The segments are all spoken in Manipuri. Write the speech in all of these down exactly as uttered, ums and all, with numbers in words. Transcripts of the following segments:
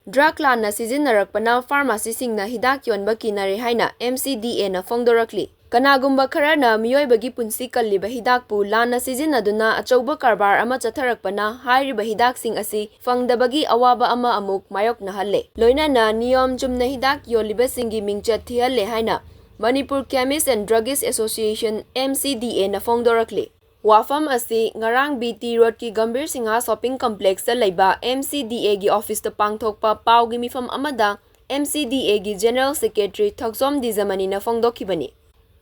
Drug ꯂꯥꯟꯅ ꯁꯤꯖꯤꯟꯅꯔꯛꯄꯅ ꯐꯥꯔꯃꯥꯁꯤꯁꯤꯡꯅ ꯍꯤꯗꯥꯛ ꯌꯣꯟꯕ ꯀꯤꯅꯔꯦ ꯍꯥꯏꯅ M C D Aꯅ ꯐꯣꯡꯗꯣꯔꯛꯂꯤ꯫ ꯀꯅꯥꯒꯨꯝꯕ ꯈꯔꯅ ꯃꯤꯑꯣꯏꯕꯒꯤ ꯄꯨꯟꯁꯤ ꯀꯜꯂꯤꯕ ꯍꯤꯗꯥꯛꯄꯨ ꯂꯥꯟꯅ ꯁꯤꯖꯤꯟꯅꯗꯨꯅ ꯑꯆꯧꯕ ꯀꯔꯕꯥꯔ ꯑꯃ ꯆꯠꯊꯔꯛꯄꯅ ꯍꯥꯏꯔꯤꯕ ꯍꯤꯗꯥꯛꯁꯤꯡ ꯑꯁꯤ ꯐꯪꯗꯕꯒꯤ ꯑꯋꯥꯕ ꯑꯃ ꯑꯃꯨꯛ ꯃꯥꯌꯣꯛꯅꯍꯜꯂꯦ꯫ ꯂꯣꯏꯅꯅ ꯅꯤꯌꯣꯝ ꯆꯨꯝꯅ ꯍꯤꯗꯥꯛ ꯌꯣꯜꯂꯤꯕꯁꯤꯡꯒꯤ ꯃꯤꯡꯆꯠ ꯊꯤꯍꯜꯂꯦ ꯍꯥꯏꯅ Manipur Chemist and Druggist Association, M C D Aꯅ ꯐꯣꯡꯗꯣꯔꯛꯂꯤ꯫ ꯋꯥꯐꯝ ꯑꯁꯤ ꯉꯔꯥꯡ B T Roadꯀꯤ Gambhir Singh Shopping Complexꯇ ꯂꯩꯕ M C D Aꯒꯤ officeꯇ ꯄꯥꯡꯊꯣꯛꯄ ꯄꯥꯎꯒꯤ ꯃꯤꯐꯝ ꯑꯃꯗ M C D Aꯒꯤ General Secretary ꯊꯛꯆꯣꯝ ꯗꯤꯖꯃꯅꯤꯅ ꯐꯣꯡꯗꯣꯛꯈꯤꯕꯅꯤ꯫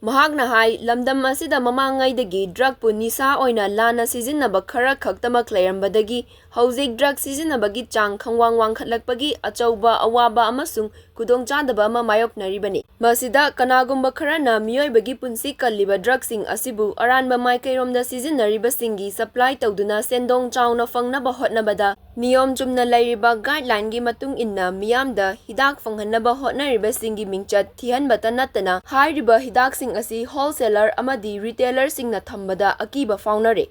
ꯃꯍꯥꯛꯅ ꯍꯥꯏ, ꯂꯝꯗꯝ ꯑꯁꯤꯗ ꯃꯃꯥꯡꯉꯩꯗꯒꯤ drugꯄꯨ ꯅꯤꯁꯥ ꯑꯣꯏꯅ ꯂꯥꯟꯅ ꯁꯤꯖꯤꯟꯅꯕ ꯈꯔ ꯈꯛꯇꯃꯛ ꯂꯩꯔꯝꯕꯗꯒꯤ ꯍꯧꯖꯤꯛ drug ꯁꯤꯖꯤꯟꯅꯕꯒꯤ ꯆꯥꯡ ꯈꯪꯋꯥꯡ ꯋꯥꯡꯈꯠꯂꯛꯄꯒꯤ ꯑꯆꯧꯕ ꯑꯋꯥꯕ ꯑꯃꯁꯨꯡ ꯈꯨꯗꯣꯡꯆꯥꯗꯕ ꯑꯃ ꯃꯥꯌꯣꯛꯅꯔꯤꯕꯅꯤ꯫ ꯃꯁꯤꯗ ꯀꯅꯥꯒꯨꯝꯕ ꯈꯔꯅ ꯃꯤꯑꯣꯏꯕꯒꯤ ꯄꯨꯟꯁꯤ ꯀꯜꯂꯤꯕ drugꯁꯤꯡ ꯑꯁꯤꯕꯨ ꯑꯔꯥꯟꯕ ꯃꯥꯏꯀꯩꯔꯣꯝꯗ ꯁꯤꯖꯤꯟꯅꯔꯤꯕꯁꯤꯡꯒꯤ supply ꯇꯧꯗꯨꯅ ꯁꯦꯟꯗꯣꯡ ꯆꯥꯎꯅ ꯐꯪꯅꯕ ꯍꯣꯠꯅꯕꯗ ꯅꯤꯌꯣꯝ ꯆꯨꯝꯅ ꯂꯩꯔꯤꯕ guideline ꯃꯇꯨꯡ ꯏꯟꯅ ꯃꯤꯌꯥꯝꯗ ꯍꯤꯗꯥꯛ ꯐꯪꯍꯟꯅꯕ ꯍꯣꯠꯅꯔꯤꯕꯁꯤꯡꯒꯤ ꯃꯤꯡꯆꯠ ꯊꯤꯍꯟꯕꯇ ꯅꯠꯇꯅ ꯍꯥꯏꯔꯤꯕ ꯍꯤꯗꯥꯛꯁꯤꯡ ꯑꯁꯤ wholesaler ꯑꯃꯗꯤ retailerꯁꯤꯡꯅ ꯊꯝꯕꯗ ꯑꯀꯤꯕ ꯐꯥꯎꯅꯔꯦ꯫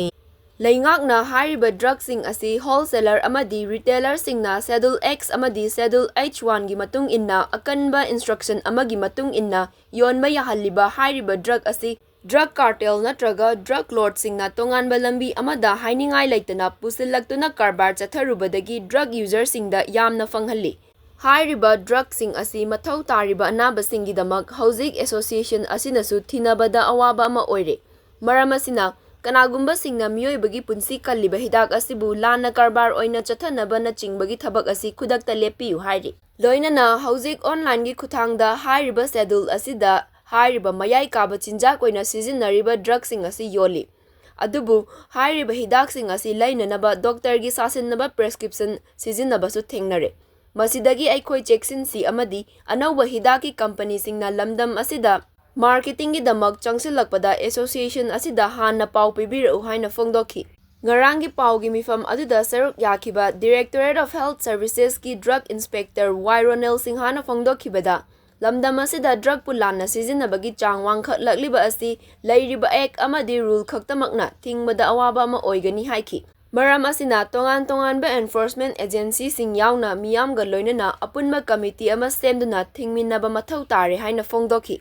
ꯂꯩꯉꯥꯛꯅ ꯍꯥꯏꯔꯤꯕ drugꯁꯤꯡ ꯑꯁꯤ wholesaler ꯑꯃꯗꯤ retailerꯁꯤꯡꯅ Schedule X ꯑꯃꯗꯤ Schedule H oneꯒꯤ ꯃꯇꯨꯡ ꯏꯟꯅ ꯑꯀꯟꯕ instruction ꯑꯃꯒꯤ ꯃꯇꯨꯡ ꯏꯟꯅ ꯌꯣꯟꯕ ꯌꯥꯍꯜꯂꯤꯕ ꯍꯥꯏꯔꯤꯕ drug ꯑꯁꯤ drug cartel ꯅꯠꯇ꯭ꯔꯒ drug lordꯁꯤꯡꯅ ꯇꯣꯉꯥꯟꯕ ꯂꯝꯕꯤ ꯑꯃꯗ ꯍꯥꯏꯅꯤꯡꯉꯥꯏ ꯂꯩꯇꯅ ꯄꯨꯁꯤꯜꯂꯛꯇꯨꯅ ꯀꯔꯕꯥꯔ ꯆꯠꯊꯔꯨꯕꯗꯒꯤ drug userꯁꯤꯡꯗ ꯌꯥꯝꯅ ꯐꯪꯍꯜꯂꯤ꯫ ꯍꯥꯏꯔꯤꯕ drugꯁꯤꯡ ꯑꯁꯤ ꯃꯊꯧ ꯇꯥꯔꯤꯕ ꯑꯅꯥꯕꯁꯤꯡꯒꯤꯗꯃꯛ ꯍꯧꯖꯤꯛ association ꯑꯁꯤꯅꯁꯨ ꯊꯤꯅꯕꯗ ꯑꯋꯥꯕ ꯑꯃ ꯑꯣꯏꯔꯦ꯫ ꯃꯔꯝ ꯑꯁꯤꯅ, ꯀꯅꯥꯒꯨꯝꯕꯁꯤꯡꯅ ꯃꯤꯑꯣꯏꯕꯒꯤ ꯄꯨꯟꯁꯤ ꯀꯜꯂꯤꯕ ꯍꯤꯗꯥꯛ ꯑꯁꯤꯕꯨ ꯂꯥꯟꯅ ꯀꯔꯕꯥꯔ ꯑꯣꯏꯅ ꯆꯠꯊꯅꯕꯅꯆꯤꯡꯕꯒꯤ ꯊꯕꯛ ꯑꯁꯤ ꯈꯨꯗꯛꯇ ꯂꯦꯞꯄꯤꯌꯨ ꯍꯥꯏꯔꯤ꯫ ꯂꯣꯏꯅꯅ ꯍꯧꯖꯤꯛ onlineꯒꯤ ꯈꯨꯠꯊꯥꯡꯗ ꯍꯥꯏꯔꯤꯕ schedule ꯑꯁꯤꯗ ꯍꯥꯏꯔꯤꯕ ꯃꯌꯥꯏ ꯀꯥꯕ ꯆꯤꯟꯖꯥꯛ ꯑꯣꯏꯅ ꯁꯤꯖꯤꯟꯅꯔꯤꯕ drugꯁꯤꯡ ꯑꯁꯤ ꯌꯣꯜꯂꯤ꯫ ꯑꯗꯨꯕꯨ ꯍꯥꯏꯔꯤꯕ ꯍꯤꯗꯥꯛꯁꯤꯡ ꯑꯁꯤ ꯂꯩꯅꯅꯕ doctorꯒꯤ ꯁꯥꯁꯤꯟꯅꯕ prescription ꯁꯤꯖꯤꯟꯅꯕꯁꯨ ꯊꯦꯡꯅꯔꯦ꯫ ꯃꯁꯤꯗꯒꯤ ꯑꯩꯈꯣꯏ ꯆꯦꯛꯁꯤꯟꯁꯤ ꯑꯃꯗꯤ ꯑꯅꯧꯕ ꯍꯤꯗꯥꯛꯀꯤ companyꯁꯤꯡꯅ ꯂꯝꯗꯝ ꯑꯁꯤꯗ marketingꯒꯤꯗꯃꯛ ꯆꯪꯁꯤꯜꯂꯛꯄꯗ association ꯑꯁꯤꯗ ꯍꯥꯟꯅ ꯄꯥꯎ ꯄꯤꯕꯤꯔꯛꯎ ꯍꯥꯏꯅ ꯐꯣꯡꯗꯣꯛꯈꯤ꯫ ꯉꯔꯥꯡꯒꯤ ꯄꯥꯎꯒꯤ ꯃꯤꯐꯝ ꯑꯗꯨꯗ ꯁꯔꯨꯛ ꯌꯥꯈꯤꯕ Directorate of Health Servicesꯀꯤ drug inspector Y Ronel ꯁꯤꯡꯍꯅ ꯐꯣꯡꯗꯣꯛꯈꯤꯕꯗ, ꯂꯝꯗꯝ ꯑꯁꯤꯗ drugꯄꯨ ꯂꯥꯟꯅ ꯁꯤꯖꯤꯟꯅꯕꯒꯤ ꯆꯥꯡ ꯋꯥꯡꯈꯠꯂꯛꯂꯤꯕ ꯑꯁꯤ ꯂꯩꯔꯤꯕ act ꯑꯃꯗꯤ rule ꯈꯛꯇꯃꯛꯅ ꯊꯤꯡꯕꯗ ꯑꯋꯥꯕ ꯑꯃ ꯑꯣꯏꯒꯅꯤ ꯍꯥꯏꯈꯤ꯫ ꯃꯔꯝ ꯑꯁꯤꯅ ꯇꯣꯉꯥꯟ ꯇꯣꯉꯥꯟꯕ enforcement agencyꯁꯤꯡ ꯌꯥꯎꯅ ꯃꯤꯌꯥꯝꯒ ꯂꯣꯏꯅꯅ ꯑꯄꯨꯟꯕ committee ꯑꯃ ꯁꯦꯝꯗꯨꯅ ꯊꯤꯡꯃꯤꯟꯅꯕ ꯃꯊꯧ ꯇꯥꯔꯦ ꯍꯥꯏꯅ ꯐꯣꯡꯗꯣꯛꯈꯤ꯫